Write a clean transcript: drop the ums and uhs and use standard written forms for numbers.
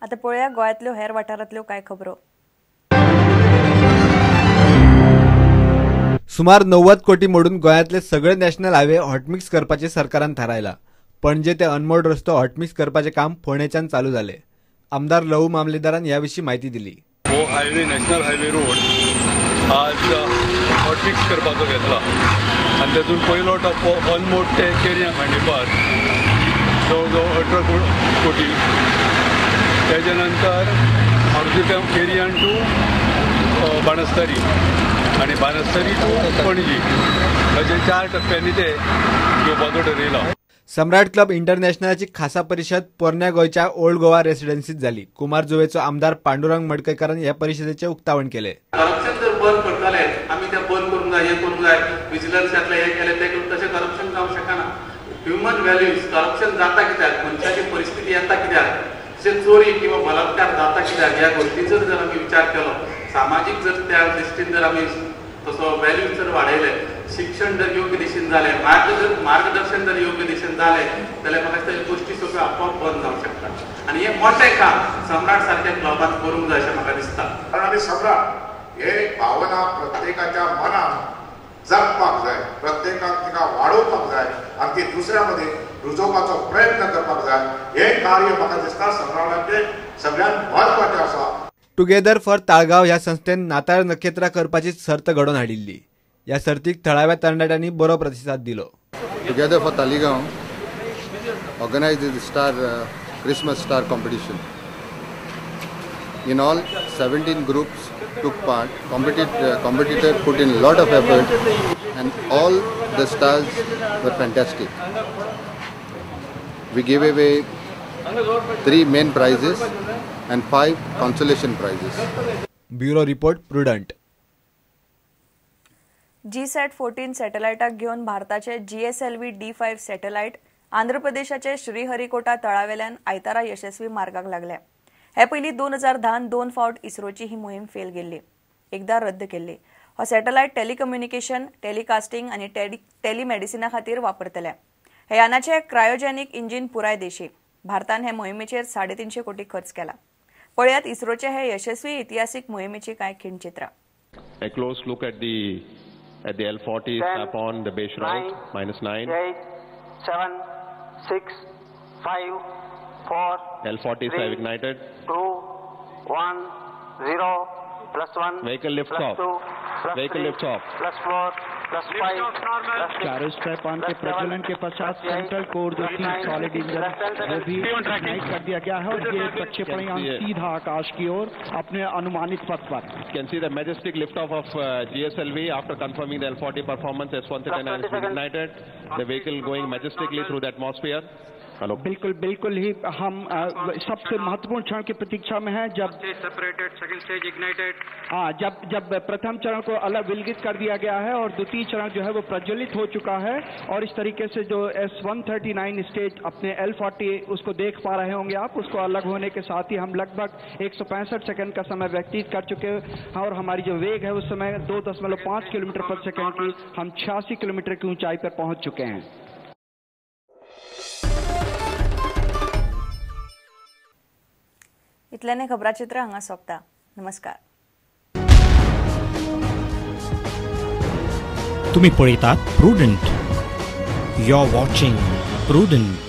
आतां पळोवया गोंयांतल्यो हेर वाठारांतल्यो कांय खबरो. सुमार 90 कोटी मोडून गोंयांतले सगळे नॅशनल हायवे हॉटमिक्स करपाचें सरकारान थारायला. पणजे ते अनमोड रस्तो हॉटमिक्स करपाचें काम फोंडेच्यान चालू जालें. आमदार लहू मामलेदारान ह्या विशीं म्हायती दिली. हो हायवे नॅशनल हायवे रोड आज हॉटमिक्स करपाचो घेतला आनी तातूंत पयलो टप्पो अनमोड ते केरयां खांडेपार जवळ जवळ 18 कोटी, तेच्या नंतर अर्जुत्याम केरयां टू बाणस्तारी आनी बाणस्तारी टू पणजी अशे 4 टप्प्यांनी ते घेवपाचो ठरयला. सम्राट क्लब इंटरनॅशनलाची खासा परिशद पोरण्या गोंयच्या ओल्ड गोवा रेसिडेन्सीत जाली. कुमारजुवेचो आमदार पांडुरंग मडकयकारान ह्या परिशदेचें उक्तावण केलें. करप्शन जर बंद करतले आमी तें बंद करूंक जाय, हें करूंक जाय, विजिलन्सांतलें हें केलें तें करूंक, तशें करप्शन जावंक शकना. ह्युमन व्हॅल्यूज करप्शन जाता कित्याक, मनशाची परिस्थिती येता कित्याक, तशें चोरी किंवा बलात्कार जाता कित्याक, ह्या गोश्टीचो जर आमी विचार केलो, सामाजीक जर त्या दृश्टीन जर आमी तसो व्हॅल्यूज जर वाडयले, शिक्षण जर योग्य दिशेन जालें, मार्गदर्शन जर योग्य दिशेन जालें जाल्यार म्हाका दिसता ह्यो गोश्टी सगळ्यो आपोआप बंद जावंक शकता. आनी हें मोठें काम सम्राट सारक्या क्लबान करूंक जाय अशें म्हाका दिसता. कारण आमी सम्राट हे भावना प्रत्येकाच्या मनात जगपाक जाय, प्रत्येकाक तिका वाडोवपाक जाय आनी ती दुसऱ्या मदीं रुजोवपाचो प्रयत्न करपाक जाय. हें कार्य म्हाका दिसता सम्राटाचें सगळ्यांत म्हत्वाचें आसा. टुगेदर फॉर ताळगांव ह्या संस्थेन नाताळ नखेत्रां करपाची सर्त घडोवन हाडिल्ली. ह्या सर्तीक थळाव्या तरणाट्यांनी बरो प्रतिसाद दिलो. Together for Taleigao organise the star Christmas star competition. In all 17 groups took part. Competitor put in lot of effort and all the stars were fantastic. We gave away 3 main prizes and 5 consolation prizes. Bureau report, Prudent. GSAT-14 सॅटेलायटाक घेवन भारताचे GSLV D5 satellite Andhra प्रदेशाचे श्रीहरिकोटा तळावेल्यान आयतारा यशस्वी मार्गाक लागल्या. हे पयलीं 2010 2 फावट इस्रोची ही मोहीम फेल गेल्ली, एकदा रद्द केल्ली. हो सॅटेलायट टेलिकम्युनिकेशन, टेलिकास्टिंग आनी टेलिमेडिसिना खातीर वापरतले. हे यानाचे क्रायोजेनिक इंजिन पुराय देशी. भारतान हे मोहिमेचेर 350 कोटी खर्च केला. पळयात इस्रोचे हे यशस्वी इतिहासीक मोहिमेची कांय खिणचित्रां. A close look at the L40 snap on the base right, -9, 8, 7, 6, 5, 4, L40 have ignited, 2, 1, 0, +1, vehicle lifts off, +2, +3, vehicle lifts off, +4, +5, चारों स्ट्रैप-ऑन के प्रज्वलन के पश्चात सेंट्रल कोर जो थी सॉलिड इंजन वो भी इग्नाइट कर दिया गया है और ये प्रक्षेपण सीधा आकाश की ओर अपने अनुमानित पथ पर. You can see the majestic lift off of GSLV after confirming the L40 performance. S139 has been ignited. The vehicle going majestically through the atmosphere. Hello. बिल्कुल बिल्कुल ही हम सबसे महत्वपूर्ण क्षण की प्रतीक्षा में हैं जब सेपरेटेड सेकंड स्टेज इग्नाइटेड, हाँ, जब जब प्रथम चरण को अलग विलगित कर दिया गया है और द्वितीय चरण जो है वो प्रज्वलित हो चुका है और इस तरीके से जो S139 stage अपने L40 उसको देख पा रहे होंगे आप, उसको अलग होने के साथ ही हम लगभग 165 सेकंड का समय व्यतीत कर चुके हैं और हमारी जो वेग है उस समय 2.5 किलोमीटर पर सेकेंड की, हम 86 किलोमीटर की ऊंचाई पर पहुंच चुके हैं. इतल्याने खबराचित्र हांगा सोंपता. नमस्कार. तुम्ही पळयतात Prudent. You are watching Prudent.